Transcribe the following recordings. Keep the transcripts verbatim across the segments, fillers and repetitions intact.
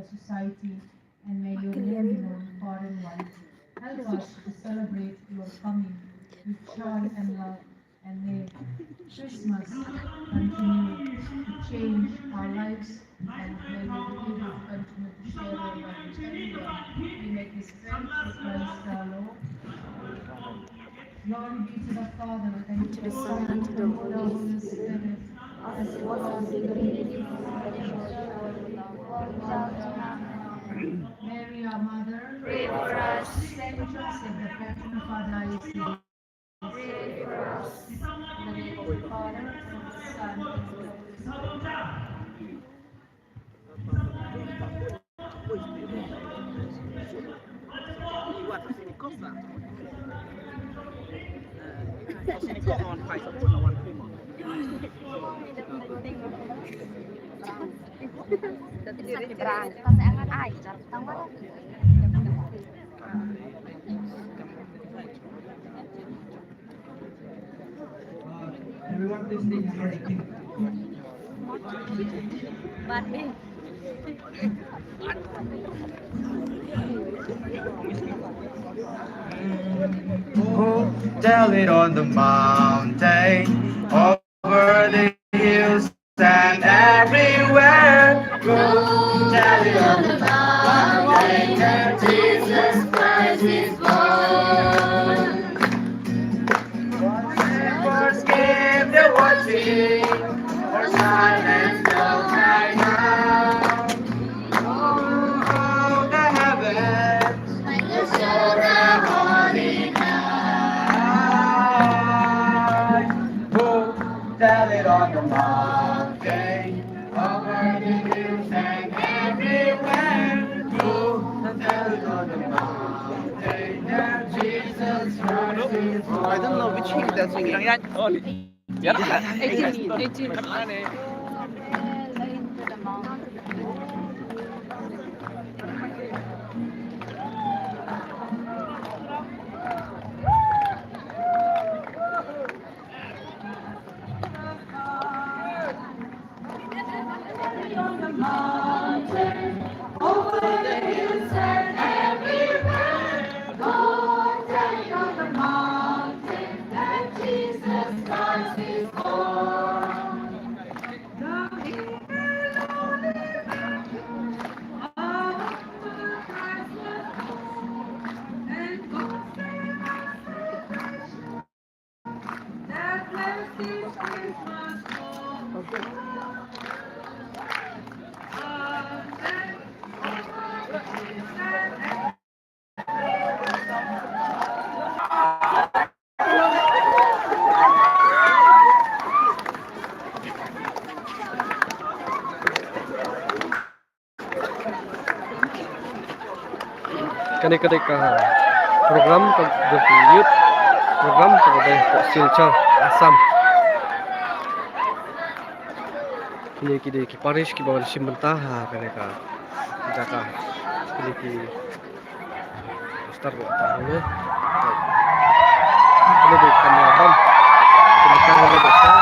society, and may your name be known far and wide. Help us to celebrate your coming with joy and love, and may Christmas continue to change our lives, and may we be able to continue to share your love with everyone. We make this prayer through Christ our Lord. Glory be to the Father, and to the Son, and to the Holy Spirit, as it was in the beginning, is now, and forever. Amen. Mary, our Mother, pray for us. Saint Joseph, the patron of our diocese, pray for us. In the name of the Father, and of the Son, and of the Holy Spirit. Everyone, please take a break. Go tell it on the mountain, over the hills and everywhere. Go tell it on the mountain that Jesus Christ is born. Shepherds keep their watching, for silence no cry now. Oh, the heavens, and the show the holy night. Go tell it on the mountain, over the hills and everywhere. Go tell it on the mountain that Jesus Christ is born. I don't know which hymn they're singing. Eighteen. Eighteen. Kane ka dei ka program ka dei ka youth program ka dei ka Silchar, Assam. Kine ki dei ki parish kiba wan shim bynta ha kane ka jaka. Kine ki Star ba ta ne. Kane dei kamra bam. Kane ka dei star.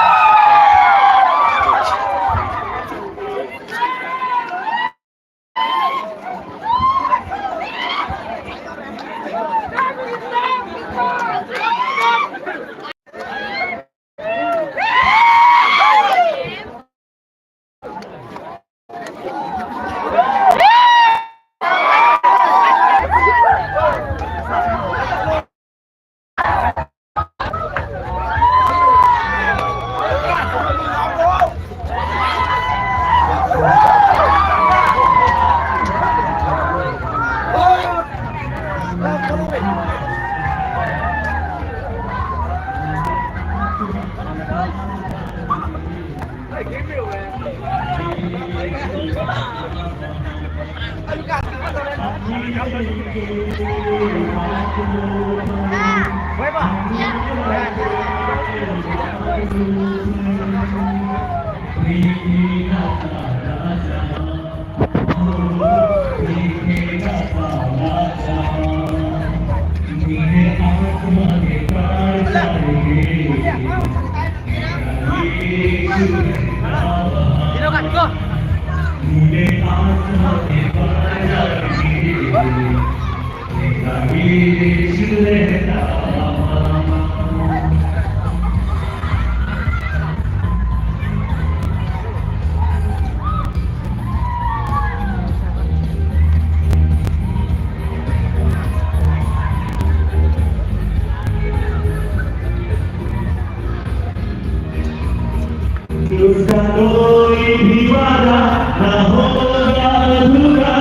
उसका कोई भी वादा ना होगा अधूरा,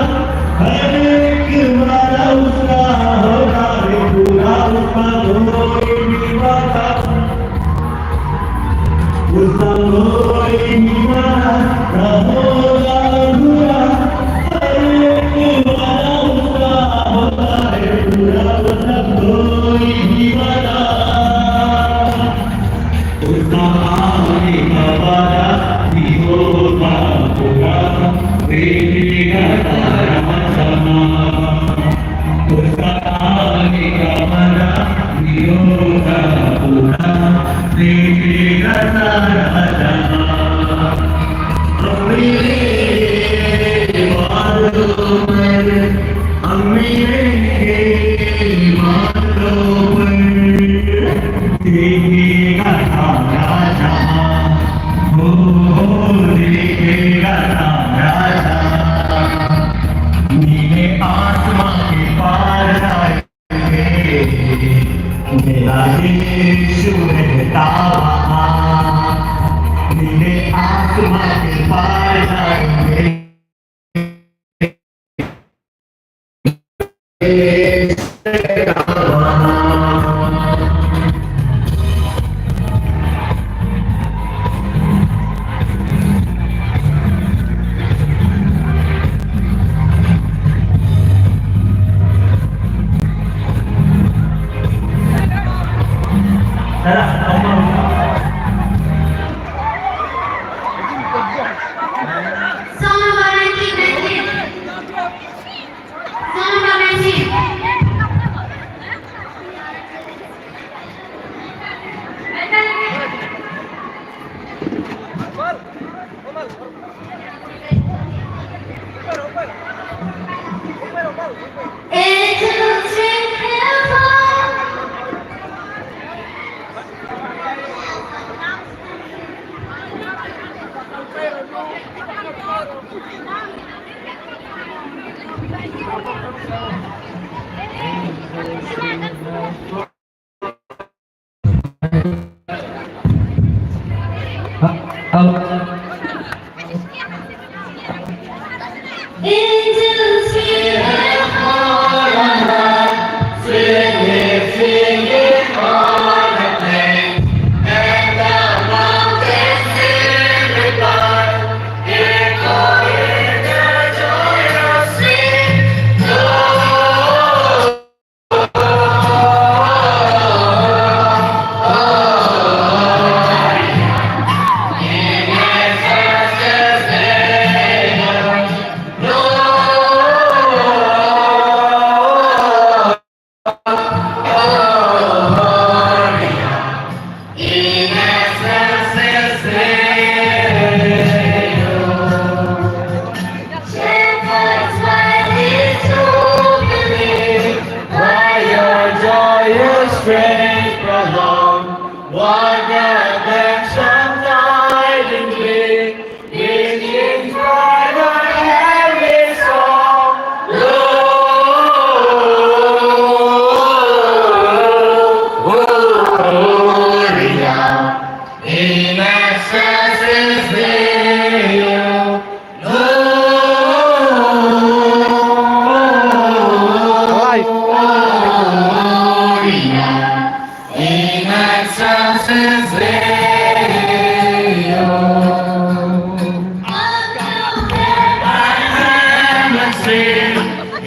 हर एक वादा उसका होगा रे पूरा। उसका कोई भी वादा, उसका कोई भी वादा ना होगा अधूरा, हर एक वादा उसका होगा रे पूरा। उसका कोई भी वादा, उसका आने का वादा भी होगा पूरा, देखेगा सारा जहां। उसका आने का वादा भी होगा पूरा, देखेगा सारा जहां। अब मेरे बादलों पर, अब मेरे बादलों पर देखेगा सारा जहां, हो, हो, देखेगा सारा जहां। नीले आसमां के पार जाएंगे, मेरा यीशु रहता वहां। नीले आसमां के पार जाएंगे। Shepherds, why this jubilee? Why your joyous strains prolong? Why gather some tidings bring? This is my heavenly song. Gloria in excelsis Deo. Gloria in excelsis Deo. Acclaimed and sing,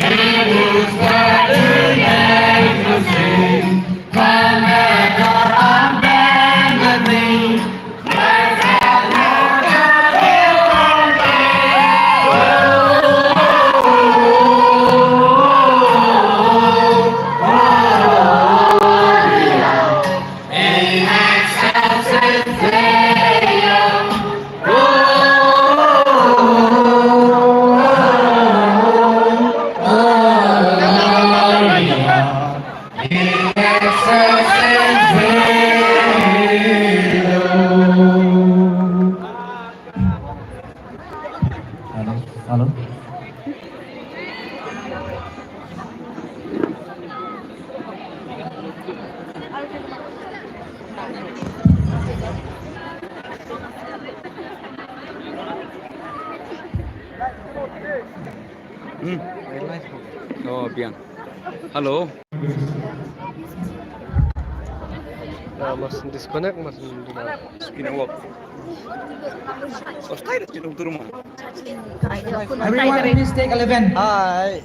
He moves by the name of Saint. Come, let us unbend the knee. Hello. Hmm. Oh, biang. Hello. Ah, mas disconnect, mas. Skin work. Oh, style tu rumah. Everyone, please take eleven. Hi.